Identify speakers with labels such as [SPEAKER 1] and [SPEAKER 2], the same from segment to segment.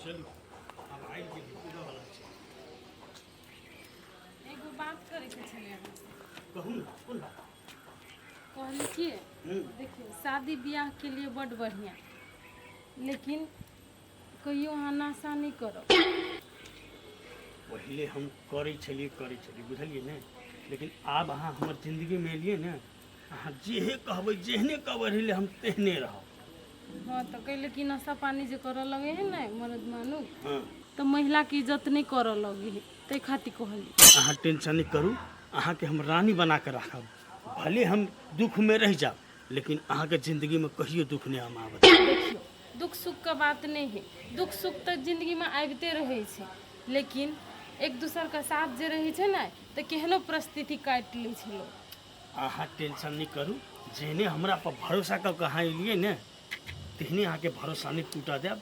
[SPEAKER 1] चलू आब आबि गेली पूजा वाला छै।
[SPEAKER 2] एगो बात करैके छलै अहाँ से।
[SPEAKER 1] कहू ने, कोन बात?
[SPEAKER 2] कहली कि देखियौ, शादी बियाहके लिए बड्ड बढ़िआँ, लेकिन कहियो अहाँ नशा नहि करब।
[SPEAKER 1] पहिले हम करै छलियै, करै छलियै, बुझलियै ने? लेकिन आब अहाँ हमर जिन्दगीमे एलियै ने, अहाँ जेहे कहबै, जेहने कहबै रहै, हम तेहने रहब।
[SPEAKER 2] हाँ, तऽ कहले कि नशा पानी जे करऽ लगे है ने मर्द मानुख, तऽ महिलाके इज्जत नहि करऽ लगे है, ताहि खातिर कहली।
[SPEAKER 1] अहाँ टेंशन नहि करू, अहाँके हम रानी बना कऽ राखब। भले हम दुखमे रहि जायब, लेकिन अहाँके जिन्दगीमे कहियो दुख नहि हम आबऽ देब।
[SPEAKER 2] देखियौ, दुख सुखके बात नहि है, दुख सुख तऽ जिन्दगीमे आबिते रहै छै, लेकिन एक दोसरके साथ जे रहै छै ने, तऽ केहनो परिस्थिति काटि लै छै लोक।
[SPEAKER 1] अहाँ टेंशन नहि करू, जेहने हमरा पर भरोसा कऽ कऽ अहाँ एलियै ने, तेहने अहाँके भरोसा नहि टूटऽ देब।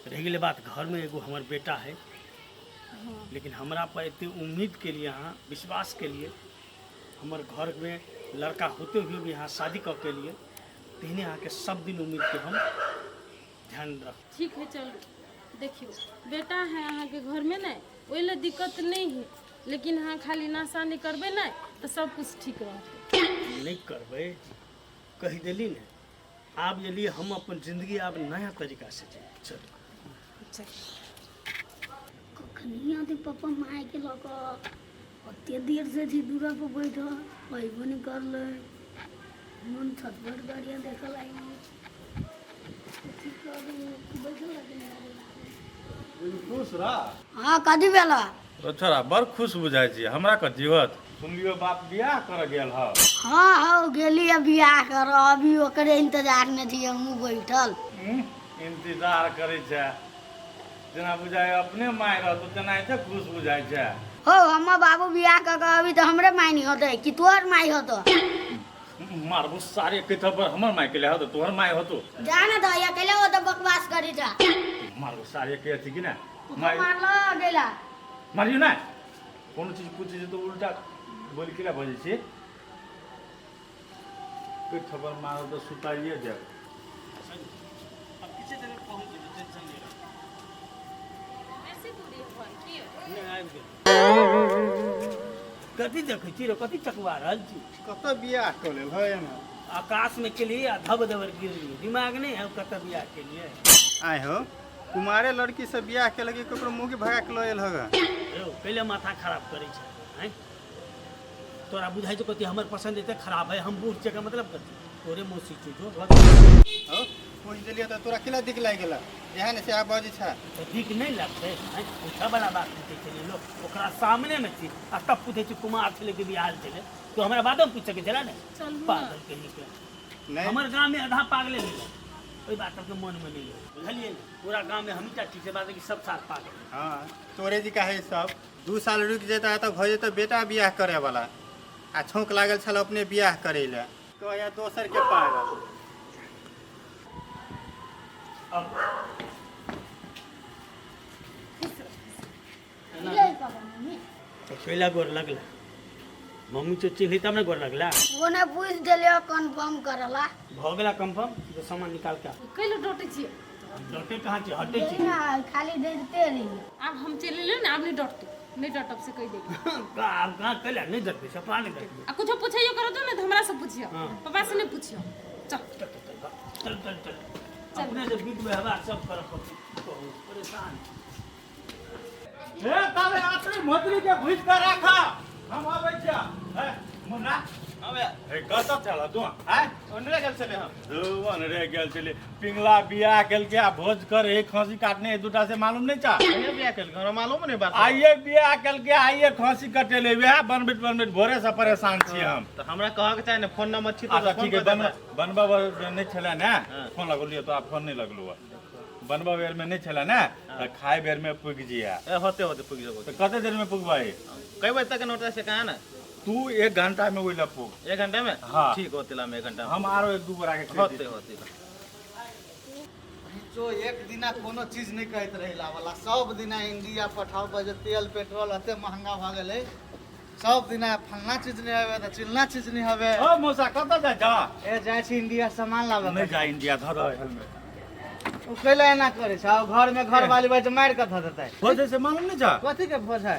[SPEAKER 1] रहि गेलै बात घरमे एगो हमर बेटा है, लेकिन हमरा पर एते उम्मीद के लिए, अहाँ विश्वास के लिए, हमर घरमे लड़का होते हुए भी अहाँ शादी कऽ के लिए, तेहने अहाँके सब दिन उम्मीद के हम ध्यान रख।
[SPEAKER 2] ठीक है, चलू। देखियौ, बेटा है अहाँके घरमे ने, ओहि लए दिक्कत नहि है, लेकिन अहाँ खाली नशा नहि करबै ने, तऽ सब कुछ ठीक रहतै।
[SPEAKER 1] नहि करबै, कहि देली ने। आब एलियै हम अपन जिंदगी आब नया तरीका से जी। चलू।
[SPEAKER 2] चल।
[SPEAKER 3] कखनी आते पप्पा मायके लऽ कऽ? ओते देर से छी दूरा पर बैठल, अयबो नहि करलै। मन छत पर गाड़िया देखऽ लागि। अथी करू बैठल रहतै।
[SPEAKER 4] खुश रह।
[SPEAKER 3] हाँ, कथी भेला?
[SPEAKER 4] रो छोरा, बड़ खुश बुझाइ छी हमरा। कथी होत? सुनलियो बाप बियाह करऽ गेल ह।
[SPEAKER 3] हाँ, गेली है बियाह कर, अभी ओकरे इंतजार में छी हमहूँ बैठल।
[SPEAKER 4] इंतजार करै छै, जेना बुझाइ अपने माय रहतो तेनाहिते खुश बुझाइ छै।
[SPEAKER 3] हो, हमर बाबू बियाह कऽ के अभी तऽ हमरे माय नहीं होतै कि तोहर माय होतो?
[SPEAKER 4] मारबो सारे के थप्पड़। हमर माय के ले होतो, तोहर माय होतो?
[SPEAKER 3] जा ना तऽ अकेले हो तऽ बकवास करी जा।
[SPEAKER 4] मारबो सारे के अथी कि ना।
[SPEAKER 3] तू
[SPEAKER 4] माय
[SPEAKER 3] मारलो अकेला।
[SPEAKER 4] मारियो ना। कोनो चीज पूछै छै तऽ उल्टा बोल के बजै छी। एक थप्पड़ मारब तऽ सुताइए जायब।
[SPEAKER 1] अब किछे देर में पहुँच जेबै, टेंशन नहि राखू।
[SPEAKER 2] बेसी दूरी है घर की?
[SPEAKER 1] नहि, आबि गेल। कथी देखै छी रे? कथी चकवा रहल छी?
[SPEAKER 5] कतऽ बियाह कऽ लेल है एना?
[SPEAKER 1] आकाश में केलिए आ धब धबर गिरलिए, दिमाग नहीं है। कतऽ बियाह केलिए?
[SPEAKER 5] आय हो, कुमारे लड़की से बियाह केलक कि ककरो मुँह भगा के लऽ एल हगा?
[SPEAKER 1] यौ, कैले माथा खराब करै छै आँय? तोरा बुझाइ छौ कथी हमर पसंद एते खराब है? हम बूढ़ छियै, एकर मतलब कथी? तोरे मौसी छौ जो।
[SPEAKER 5] हौ, पूछि देलियै तऽ तोरा केला दिक लागि गेला? जेहन से आब बजै छै।
[SPEAKER 1] तऽ दिक नहि लगतै आँय? पूछऽ वाला बात पूछै छलियै लोक, ओकरा सामने मे छी आ तब पूछै छी कुमार छलै कि बियाहल छलै। तो हमरा बादो मे पूछि सकै छलै ने।
[SPEAKER 2] चलू ने।
[SPEAKER 1] पागल कहीं के।
[SPEAKER 5] नहि।
[SPEAKER 1] हमर गाँव में आधा पागले मिलल, ओहि बात सबके मन में नहीं है, बुझलियै ने? पूरा गाँव में हमही टा ठीक छै, बात कि सब साल पागल।
[SPEAKER 5] हाँ, तोरे जी है सब 2 साल रुकि जेता तऽ भऽ जेतै बेटा बियाह करे वाला, आ छौंक लागल छल अपने बियाह करे लए, कहैया दोसर के पागल।
[SPEAKER 1] अब
[SPEAKER 3] पापा मम्मी।
[SPEAKER 1] तो कैला गोर लगला? मम्मी तो चिन्हली तब ने गोर लगला।
[SPEAKER 3] वो ने पूछ देलियो कंफर्म करला।
[SPEAKER 1] भऽ गेला कंफर्म, तो सामान निकाल के आ।
[SPEAKER 2] कैले डोटे छियै?
[SPEAKER 1] डटे कहाँ छी, हटे छी।
[SPEAKER 3] ना, खाली डरते रही।
[SPEAKER 2] आब हम चलि एलियै ने, आब नहि डरतौ, नहि डटब से कहि देली।
[SPEAKER 1] आब कहाँ कैला नहि डरबै, सफा नहि डरबै।
[SPEAKER 2] आ कुछो पूछैयो करतो ने तऽ हमरा से पुछियो, पापा से नहि पुछियो। चल।
[SPEAKER 1] चल चल चल चल चल, अपने से विध व्यवहार सब करऽ पड़तै, कहू, परेशान।
[SPEAKER 4] हे ताबे आतरी मोतरी के भुजि कऽ राख, हम अबै छियै। हे मुन्ना।
[SPEAKER 6] अबे।
[SPEAKER 4] हे, कतऽ चल तू?
[SPEAKER 6] आय, ओनरे गेल छलै हम।
[SPEAKER 4] धू, ओनरे गेल छलै। पिंगला बियाह केलकै आ भोज कर हे, खांसी काटने हे दूटा, से मालूम नहि छा?
[SPEAKER 6] कहिया बियाह केलकै? हमरा मालूम नहि बात।
[SPEAKER 4] आइए बियाह केलकै, आइए खांसी कटेले। वएह बनबैत बनबैत भोरे से परेशान छी हम।
[SPEAKER 6] तऽ हमरा कहऽके चाही ने, फोन नंबर छी।
[SPEAKER 4] अच्छा
[SPEAKER 6] तऽ फोन
[SPEAKER 4] ठीक है।
[SPEAKER 6] कऽ देबै।
[SPEAKER 4] बनबऽ नहि छलै ने, फोन लगौलियै तो आब फोन नहि लगलौ। बनबऽ बेर में नहि छलै ने, तऽ खाय बेर में पुगि जिया।
[SPEAKER 6] ए, होते होते पुगि जेबो।
[SPEAKER 4] तऽ कते देर में पुगबै?
[SPEAKER 6] कई बजे तक नौटा से कहाँ ने?
[SPEAKER 4] तू एक घंटा में ओहि लए पुग।
[SPEAKER 6] एक घंटा में?
[SPEAKER 4] हाँ।
[SPEAKER 6] ठीक होते ला, एक घंटा में।
[SPEAKER 4] हम आरो एक दू गोरा के कहि
[SPEAKER 6] होते
[SPEAKER 4] दै।
[SPEAKER 6] होते।
[SPEAKER 7] जो एक दिना कोनो चीज नहि कहैत रही लावला, सब दिना इंडिया पठाओ बजे तेल पेट्रोल एते महंगा भऽ गेलै, सब दिना फलना चीज नहि हवे तऽ चिलना चीज नहि हवे।
[SPEAKER 4] ओ मौसा, कतऽ जाइ छह?
[SPEAKER 7] ए, जाइ छी इंडिया सामान लाबऽ।
[SPEAKER 4] नहि जा इंडिया, धर हेलमेट।
[SPEAKER 7] ओ कैला एना करै छै? आ घर में घर वाली बैठ मारि कऽ धऽ देतै।
[SPEAKER 4] भोज है से मालूम नहीं छा?
[SPEAKER 7] कथी के भोज है?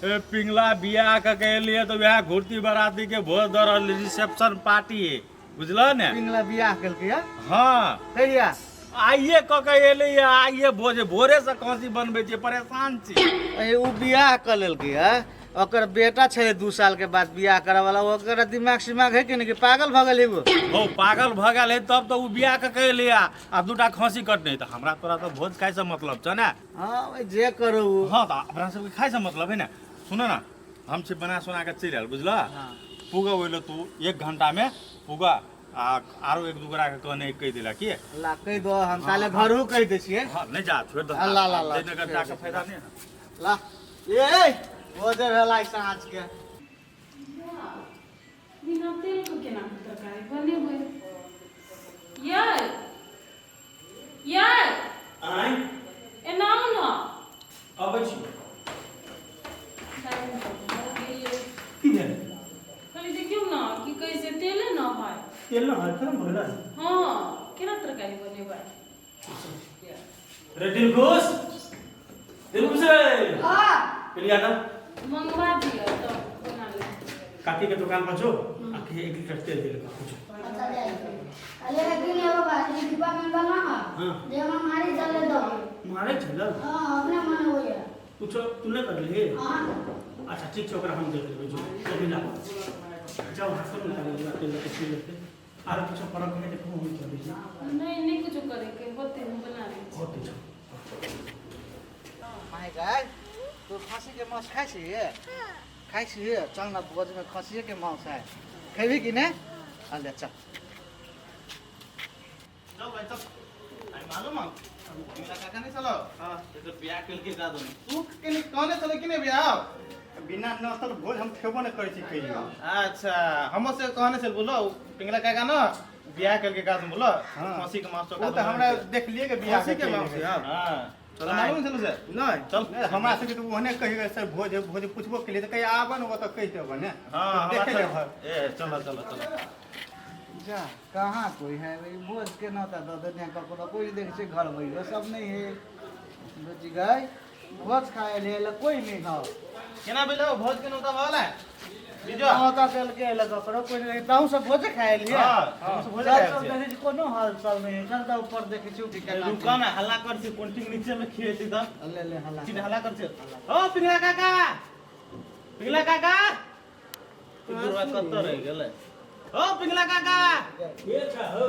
[SPEAKER 4] ए पिंगला बियाह क के एलिए तऽ वएह घुरती बराती के भोज दऽ रहल रिसेप्शन पार्टी है, बुझल ने?
[SPEAKER 7] पिंगला बियाह केलकै है?
[SPEAKER 4] हाँ।
[SPEAKER 7] कहिया?
[SPEAKER 4] आइए क के एलै है, आइए भोज है। भोरे से खांसी बनबै छियै, परेशान छी।
[SPEAKER 7] ए, उ बियाह कऽ लेलकै है, ओकर बेटा छलै 2 साल के बाद बियाह करऽ वाला, ओकर दिमाग सिमाग है कि नहि कि पागल भऽ गेल है उ?
[SPEAKER 4] हो पागल भऽ गेल है तब तऽ उ बियाह कऽ के एलै है, आ 2टा खांसी कटने तऽ हमरा तोरा तऽ भोज खाइ से मतलब छौ ने।
[SPEAKER 7] हाँ ओइ जे करू उ।
[SPEAKER 4] हाँ तऽ अपना सबके खाइ से मतलब है ने। सुन ना, हम छी बना सोना के चलि आयल, बुझल?
[SPEAKER 7] हाँ।
[SPEAKER 4] पुगा ओइले तू 1 घंटा में पुगा आ आरो 1-2 गोरा के कहने कहि देला की?
[SPEAKER 7] ला कहि दो, हम साले घरो कहि दै छियै।
[SPEAKER 4] हाँ, नहि जा, छोड़ि दो।
[SPEAKER 7] ला, ला, ला।
[SPEAKER 4] जयनगर जाके फायदा नहि है।
[SPEAKER 7] ला। ए, भोजे भेला साँझ के।
[SPEAKER 2] बिना तेल के केना तरकारी बनेबै? यै, यै।
[SPEAKER 1] आँय?
[SPEAKER 2] एना आउ ने।
[SPEAKER 1] अबै छी।
[SPEAKER 2] टाइम तऽ भऽ गेलै।
[SPEAKER 1] की भेल?
[SPEAKER 2] कहली देखियौ ने की कहै छै, तेले न है।
[SPEAKER 1] तेल न है, केना भऽ गेलै?
[SPEAKER 2] हाँ, केना तरकारी बनेबै?
[SPEAKER 1] रे दिलखुश, दिलखुश रे।
[SPEAKER 3] हाँ।
[SPEAKER 1] कनी आ तऽ।
[SPEAKER 2] मंगवा दिअ तब बना लेब।
[SPEAKER 1] काकी के दुकान पर जो आ के 1 लीटर तेल दे लगा कुछ।
[SPEAKER 3] अच्छा जाय। अरे लेकिन एगो बात, ई दीपा मंगल ना है।
[SPEAKER 1] हाँ।
[SPEAKER 3] जे हम मारे चले दो।
[SPEAKER 1] मारे चलल?
[SPEAKER 3] हाँ, अपने मन हो गया।
[SPEAKER 1] कुछ तू नहीं कर ले?
[SPEAKER 3] हाँ।
[SPEAKER 1] अच्छा ठीक छै, ओकरा हम देख लेबै, जो कभी ना जाओ हाथ में निकाल लेबै तेल के छील लेते। आर कुछ फरक है देखो हम चलै छी।
[SPEAKER 2] नहीं नहीं कुछ करे के होते, हम बना लै छी।
[SPEAKER 1] होते छौ।
[SPEAKER 7] My गाय, तू खसी के मांस खाइ छी? खाइ छी? चल न भोज में खसिए के मांस है, खेबी कि ने? अले चल।
[SPEAKER 6] चल भाई चल। आई मालूम है मेरा काका नहीं चलो। हां, ये तो बियाह केलकै का दोनों।
[SPEAKER 5] तू केने कहने चले कि ने बियाह? बिना नसल भोज हम खेबो न करै छी कहियो।
[SPEAKER 6] अच्छा, हमो से कहने चल बोलो, पिंगला काका न बियाह केलकै का दोनों बोलो।
[SPEAKER 5] हाँ।
[SPEAKER 6] खसी के मांस
[SPEAKER 5] ओ तऽ हमरा देखलिए के बियाह
[SPEAKER 6] खसी के मांस,
[SPEAKER 5] हां।
[SPEAKER 6] हां। चल मालूम चलो से।
[SPEAKER 5] नहीं
[SPEAKER 6] चल।
[SPEAKER 5] नहीं, हमरा सबके तऽ ओहने कहि गेल सर भोज है, भोज पुछबो केलिए तऽ कहिया आबऽ ने ओतऽ कहि देबऽ ने।
[SPEAKER 6] हां,
[SPEAKER 5] देखे
[SPEAKER 6] हमरा
[SPEAKER 5] ले घर।
[SPEAKER 6] ए चलो चलो चलो।
[SPEAKER 7] जा कहाँ कोई है भाई भोज के नौता दऽ देने ककरो, कोई देख छै घर में इहो सब नहीं है। बुझि गए भोज खाए ले ले कोई नहीं हो।
[SPEAKER 6] केना भेलो भोज के नौता भऽ गेलै? बीजो।
[SPEAKER 7] नौता देलकै ले ककरो कोई नहीं, तहु सब भोज खाए लिए।
[SPEAKER 6] हां, हम सब भोज
[SPEAKER 7] चल,
[SPEAKER 6] खाए
[SPEAKER 7] चल,
[SPEAKER 6] छियै।
[SPEAKER 7] देखै छी कोनो हाल चाल नहीं है। चल तऽ ऊपर देखै छी की केना
[SPEAKER 6] रुका ना, हल्ला कर छी, कोन ठीक नीचे में खिएती तऽ।
[SPEAKER 7] ले ले हल्ला
[SPEAKER 6] चिन्ह हल्ला कर छी। ओ पिंगला काका, पिंगला काका, ई बुढ़वा कतऽ रहि गेलै? ओ पिंगला काका,
[SPEAKER 1] के छा हो?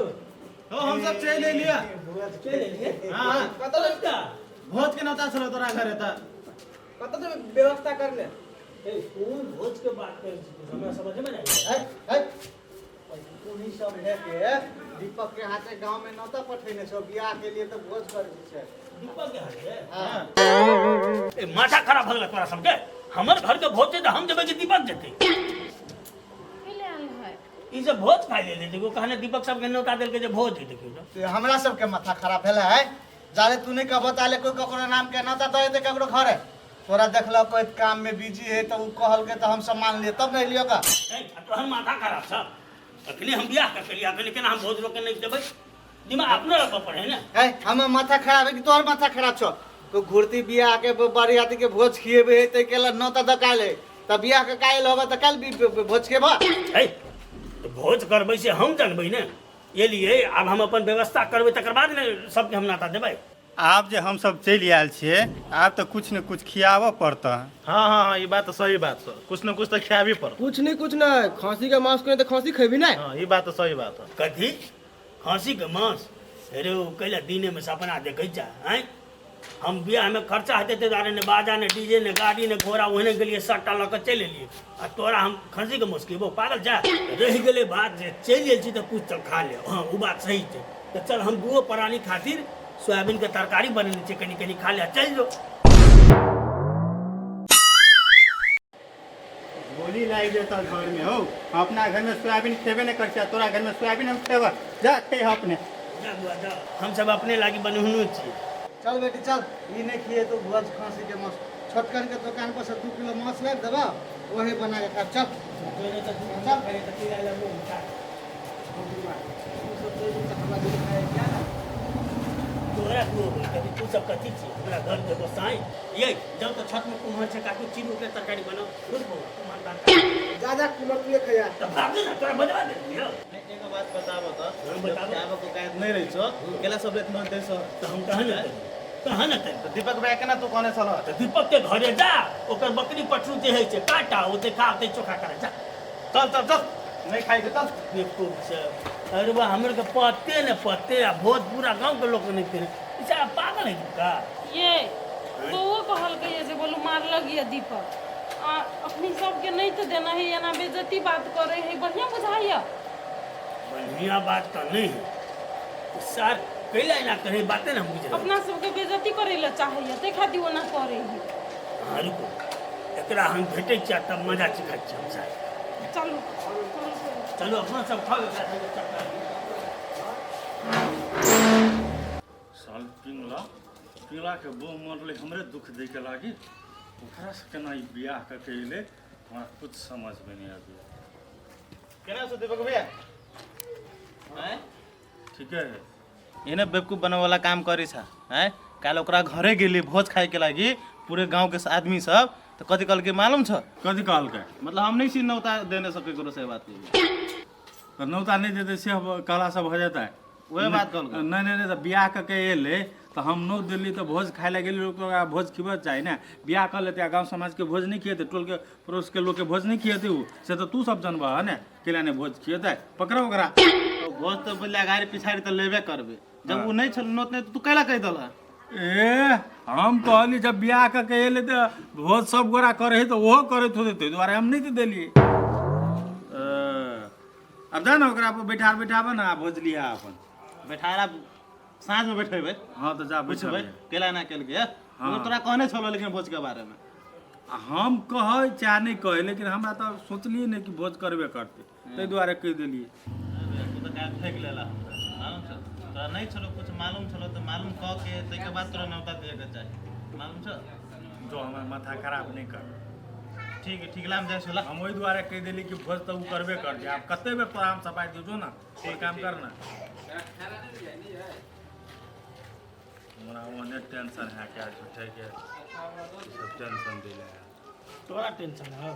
[SPEAKER 6] ओ हम सब चलि एलियै।
[SPEAKER 1] चलि एलियै?
[SPEAKER 6] हां, हां।
[SPEAKER 1] कतऽ लगता?
[SPEAKER 6] भोज के नौता छलो तोरा घरे तऽ।
[SPEAKER 8] कतऽ से व्यवस्था करले?
[SPEAKER 1] ए कोन भोज के बात करै छी तू? हमरा समझ में नहीं आबै।
[SPEAKER 7] है, है। कोनी सब है के दीपक के हाथे गांव में नौता पठेने छौ बियाह के लिए, तऽ भोज करै छै।
[SPEAKER 1] दीपक के हाथे?
[SPEAKER 7] हाँ।
[SPEAKER 1] ए माथा खराब भऽ गेल तोरा सबके। हमर घर के भोज छै तऽ हम जेबै कि दीपक जेतै?
[SPEAKER 2] कैले आयल है?
[SPEAKER 1] ई सब भोज खाइ ले देखियौ, कहने दीपक सबके नौता देलकै जे भोज है, देखियौ तऽ।
[SPEAKER 7] से हमरा सबके माथा खराब भेलै है। जाले तू नहीं कहबो ताले कोई ककरो नाम के नौता दे दे ककरो घरे। तोरा देखलक कोई काम में बिजी है तऽ उ कहलकै तऽ हम सब मान लिए तब नहीं लियो का।
[SPEAKER 1] ए, तोहर माथा खराब छ। अखने हम बियाह कऽ केलियै, अखने केना हम भोज रोके नहीं देबै? दिमाग अपनो रखऽ पड़े ने।
[SPEAKER 7] है, हमर माथा खराब है कि तोहर माथा खराब छौ? तो घुरती बियाह के बरियाती के भोज खिएबे है तै के ला नौता दऽ काल्हि है। तऽ बियाह के काल्हि होबे तऽ काल्हि भोज खेबह?
[SPEAKER 1] है, तऽ भोज करबै से हम जानबै ने। एलियै, आब हम अपन व्यवस्था करबै तकर बाद ने सबके हम नाता देबै।
[SPEAKER 5] आब जे हम सब चलि आयल छियै, आब तऽ कुछ ने कुछ खियाबऽ पड़तऽ।
[SPEAKER 6] हाँ, हाँ, हाँ, ई बात तऽ सही बात छौ, कुछ न कुछ तऽ खियाबी पड़त।
[SPEAKER 8] कुछ नहीं कुछ नहीं, खसी के मांस के तऽ खसी खेबी नहीं।
[SPEAKER 6] हाँ, ई बात तऽ सही बात है।
[SPEAKER 1] कथी खसी के मांस? अरे ओ कैला दिने में सपना देखै जा, आँय? हम बियाह में खर्चा हेतै ताहि दुआरे ने बाजा ने डीजे ने गाड़ी ने घोड़ा, ओहने गेलियै सट्टा लऽ कऽ चलि एलियै, आ तोरा हम खसी के मांस खिएबौ? पागल जा। रहि गेलै बात जे चलि गेल छी तऽ कुछ तऽ खा ले। हाँ, ओ बात सही छै। तऽ चल हम दूओ प्राणी खातिर सोयाबीन के तरकारी बनेने छियै, कनि कनि खा ले आ चलि जो।
[SPEAKER 5] गोली लागि जेतऽ घर में हौ। हम अपना घर में सोयाबीन खेबे नहीं करै छी, आ तोरा घर में सोयाबीन हम खेबऽ। जा खैह अपने।
[SPEAKER 1] जा बुआ जा, हम सब अपने लागी बनेहनो छियै।
[SPEAKER 7] चल बेटी चल, ई नहीं खिए तो भोज खसी के मांस छोटकन के दुकान पर से 2 किलो मांस लाबि देबऽ, वही बना के खाब। चल चल।
[SPEAKER 1] तोरा खुएबै कभी तू सब कथी छी हमरा घर के गोसाई ये जाओ तो छत में कुम्हर छै काकू चिरू के तरकारी बनाओ रुक बौआ कुम्हर तरकारी
[SPEAKER 8] जा जा कुमर तुए खैया
[SPEAKER 1] तऽ भाग ने तोरा बनवा दे यौ
[SPEAKER 6] एगो बात बताबऽ तऽ
[SPEAKER 1] हाँ, बताबऽ।
[SPEAKER 6] आबऽ को कायद नहि रहै छौ केला सब एतना दै छौ
[SPEAKER 1] तऽ हम कहाँ ने कहाँ ने
[SPEAKER 6] तऽ दीपक भाई केना तू कहने छलह
[SPEAKER 1] तऽ दीपक के घरे जा ओकर बकरी पटरू जे होइ छै काटा ओ देखा ओतै चोखा करा जा
[SPEAKER 6] चल चल चल नहीं खाइ के चल
[SPEAKER 1] बेवकूफ सब अरे बा हमर के पते ने पते आ भोज पूरा गांव के लोग नहीं तेरे ई साला पागल है का
[SPEAKER 2] ये बौओ कहलकै ये जे बोलू मारलक ये दीपक आ अखनी सबके नहि तऽ देना है एना बेइज्जती बात करे है बढ़िया बुझाइया
[SPEAKER 1] बढ़िया बात तो नहीं है सर कैला एना करे बाते ना बुझ
[SPEAKER 2] अपना सबके बेइज्जती करे ला चाहैया ताहि खातिर ओना करे है
[SPEAKER 1] हाँ रुको एकरा हम भेटै छियै तब मजा चिखै छियै हम साहब
[SPEAKER 2] चलू चलू
[SPEAKER 1] चलू अपना सब खाओ एकरा संगे चक्कर।
[SPEAKER 4] साल पिंगला पिंगलाके बहु मरलै हमरे दुख दैके लागी ओकरा से केना ई बियाह कऽ के अयलै हमरा कुछ समझमे नहि आबैया
[SPEAKER 6] केना छौ दीपक भैया आँय
[SPEAKER 4] ठीके है
[SPEAKER 6] एने बेवकूफ बनावे वाला काम करी छ आँय काल्हि ओकरा घरे गेली भोज खाए के लागी पूरे गांव के आदमी सब तऽ कथी कहलकै मालूम छ
[SPEAKER 4] कथी कहलकै
[SPEAKER 6] मतलब हम नहीं छी नौता देने सब केकरो से बात के
[SPEAKER 4] तऽ नौता नहि देतै से कहला सब भऽ जेतै
[SPEAKER 6] वएह बात कहलकै
[SPEAKER 4] नहि नहि नहि तऽ बियाह कऽ के एलै तऽ हम नोत देली तऽ भोज खाय लए गेली लोक ओकरा भोज खिबऽ चाही ने बियाह कऽ लेतै आ गाँव समाजके भोज नहि खिएतै टोलके पड़ोसके लोकके भोज नहि खिएतै ओ से तऽ तू सब जनबह ने केला नहि भोज खिएतै पकड़ो ओकरा
[SPEAKER 6] तो भोज तऽ बोलले अगाड़ी पिछाड़ी तऽ लेबे करबे जब ओ नहीं छल नोत नहीं तऽ तू कैला कहि देलह
[SPEAKER 4] ए हम कहली जब बियाह कऽ के एलै तऽ भोज सब गोरा करै हइ तऽ ओहो करैत होतै ताहि दुआरे हम नहि देलियै आब जा ने ओकरा पर बैठा बैठाबऽ ने आ भोज लिहा अपन
[SPEAKER 6] बैठारा साँझ में बैठेबै
[SPEAKER 4] हँ तऽ जा
[SPEAKER 6] पूछबै
[SPEAKER 4] बैठेबै
[SPEAKER 6] कैला एना केलकै
[SPEAKER 4] हाँ।
[SPEAKER 6] ओ तोरा कहने छलो लेकिन भोज के बारे में
[SPEAKER 4] आ हम कहै चाहे नहि कहै लेकिन हमरा तऽ सोचलियै नहि कि भोज करबे करतै ताहि दुआरे कहि देलियै
[SPEAKER 6] तू तऽ काल्हि फेंक लेला हमरा मालूम छौ तोरा नहि छलो कुछ मालूम छलो तऽ मालूम कऽ के ताहिके बाद तोरा न्योता दिएके चाही मालूम छौ
[SPEAKER 4] जो हमर माथा खराब नहि कर
[SPEAKER 6] ठीक है ठीक ला हम जाइ छौ ला
[SPEAKER 4] हम ओहि दुआरे कहि देली कि भोज तऽ ओ करबे करतै आब कते बेर तोरा हम सफाइ दियौ जो ने कोइ काम कर ने हमरा ओहने टेंशन है क्या झूठे के ई सब टेंशन दिले है
[SPEAKER 1] तोरा टेंशन है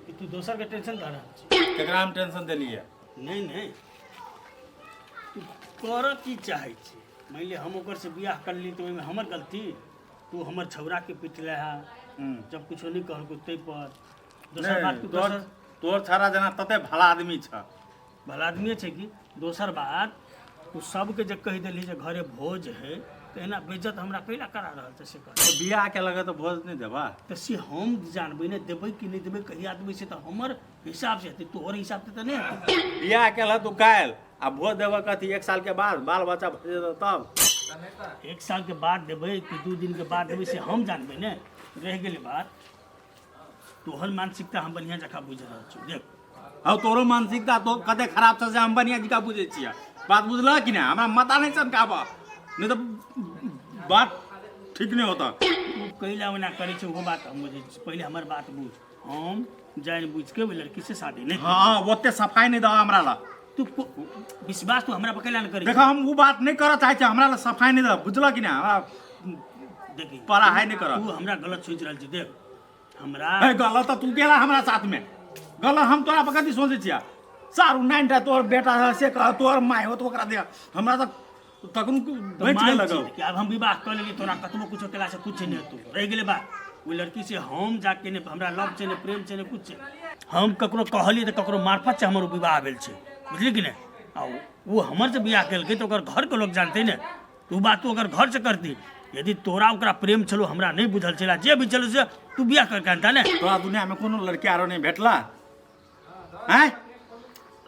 [SPEAKER 1] कि तू दोसर के टेंशन दऽ रहल छी
[SPEAKER 4] केकरा हम टेंशन देलियै
[SPEAKER 1] नहि नहि तू करऽ की चाहै छी मानि लिअ हम ओकर से बियाह करली तऽ ओहिमे हमर गलती तू हमर छौड़ाके पिटले है जब कुछो नहि कहलको ताहि पर दोसर बात
[SPEAKER 4] नहि
[SPEAKER 1] तू
[SPEAKER 4] तोहर
[SPEAKER 1] दोसर
[SPEAKER 4] तोहर छौड़ा जेना तते भला आदमी छ
[SPEAKER 1] भला आदमीए छै कि दोसर बात तू सबके जे कहि देलही जे घरे भोज है तऽ एना बेइज्जत हमरा कैला करा रहल छै से कह
[SPEAKER 4] तऽ बियाह के लगे तऽ भोज नहि देबा
[SPEAKER 1] तऽ से हम जानबै ने देबै कि नहि देबै कहिया देबै से तऽ हमर हिसाब से हेतै तोहर हिसाब से तऽ नहि हेतै
[SPEAKER 4] बियाह केलह तू काल्हि आ भोज देबऽ कथी एक साल के बाद बाल बच्चा भऽ जेतौ तब
[SPEAKER 1] एक साल के बाद देबै कि 2 दिन के बाद देबै से हम जानबै ने रहि गेलै बात तोहर मानसिकता हम बढ़िआँ जकाँ बुझि रहल छी देख
[SPEAKER 4] हौ तोरो मानसिकता तो कते खराब छ से हम बढ़िआँ जकाँ बुझै छियै बात बुझलह कि नहि हमरा माथा नहि चमकाबऽ नहि तऽ बात ठीक नहि होतऽ
[SPEAKER 1] ओ कैला ओना करै छै ओहो बात हम बुझै छी पहिले हमर बात बुझ हम जानि बुझि के ओहि लड़की से शादी नहि
[SPEAKER 4] हँ ओते सफाइ नहि दऽ हमरा लग
[SPEAKER 1] तू विश्वास तू हमरा पर कैला नहि करै
[SPEAKER 4] देखो हम ओ बात नहि करऽ चाहै छी हमरा लग सफाइ नहि दऽ बुझलह कि नहि हमरा
[SPEAKER 1] देखी
[SPEAKER 4] पढ़ाइ नहि करऽ
[SPEAKER 1] तू हमरा गलत सोचि रहल छी देख हमरा
[SPEAKER 4] ए गलत तऽ तू गेला हमरा साथमे गलत हम तोरा पर कथी सोचै छियै सारू नाइनटा तोहर बेटा है से कह तोहर माय होत ओकरा दे हमरा तऽ तखन
[SPEAKER 1] तऽ
[SPEAKER 4] बचि
[SPEAKER 1] मान
[SPEAKER 4] गेलक
[SPEAKER 1] छी कि आब हम विवाह कऽ लेली तोरा कतबो कुछो केलासँ कुछ नहि हेतौ रहि गेलै बात ओहि लड़की से हम जाके नहि हमरा लव छै नहि प्रेम छै नहि कुछ छै हम ककरो कहलियै तऽ ककरो मार्फत से हमर ओ विवाह भेल छै बुझली कि नहि आ ओ हमर से बियाह केलकै तऽ ओकर घरके लोक जानतै ने तऽ ओ बात तू अगर घरसँ करती यदि तोरा ओकरा प्रेम छलो हमरा नहि बुझल छलै जे भी छलो से तू बियाह करके अनता ने
[SPEAKER 4] तोरा दुनियामे कोनो लड़की आरो नहि भेटला आँय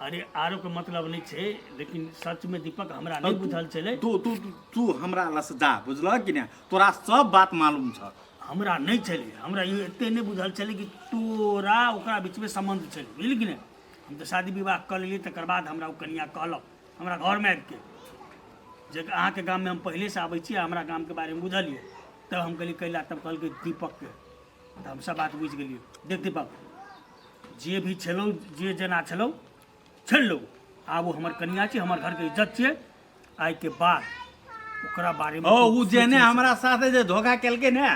[SPEAKER 1] अरे आरो के मतलब नहि छै लेकिन सच में दीपक हमरा नहि बुझल छलै
[SPEAKER 4] तू तू तू हमरा लग जा बुझलह कि नहि तोरा सब बात मालूम छ
[SPEAKER 1] हमरा नहि छलै हमरा ई एते नहि बुझल छलै कि तोरा ओकरा बीचमे सम्बन्ध छलै बुझली कि नहि हम तऽ शादी विवाह कऽ लेलियै तकर बाद हमरा ओ कनिया कहलक हमरा घरमे आबिके जे अहाँके गाममे हम पहिलेसँ आबै छी हमरा गामके बारेमे बुझलियै तब हम कहलियै कैला तब कहलकै दीपकके तऽ हम सब बात बुझि गेलियै देख दीपक जे भी छलौ जे जेना छलौ छलौ आब ओ हमर कनिया छै हमर घरके इज्जत छियै आइके बाद ओकरा बारे में
[SPEAKER 4] ओ
[SPEAKER 1] तू
[SPEAKER 4] उ
[SPEAKER 1] सोच
[SPEAKER 4] जेने
[SPEAKER 1] नहीं
[SPEAKER 4] हमरा साथे जे धोखा केलकै ने,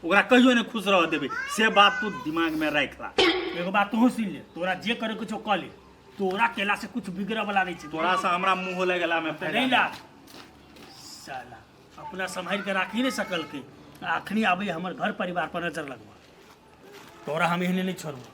[SPEAKER 4] ओकरा कहियो नहि खुश रह देबै, से बात तू दिमाग में राखि ला।
[SPEAKER 1] सक। एगो बात तोहू सुन ले, तोरा जे करे कुछो कह ले, तोरा केला से कुछ बिगड़े वाला नहीं छै।
[SPEAKER 4] तोरा से हमरा मुँह लगेला में
[SPEAKER 1] तऽ
[SPEAKER 4] फायदा
[SPEAKER 1] नहीं ला, साला अपना सम्हारि के राखी नहीं सकल के अखनी आबै हमर घर परिवार पर नजर लगवा। तोरा हम एहने नहीं छोड़बो।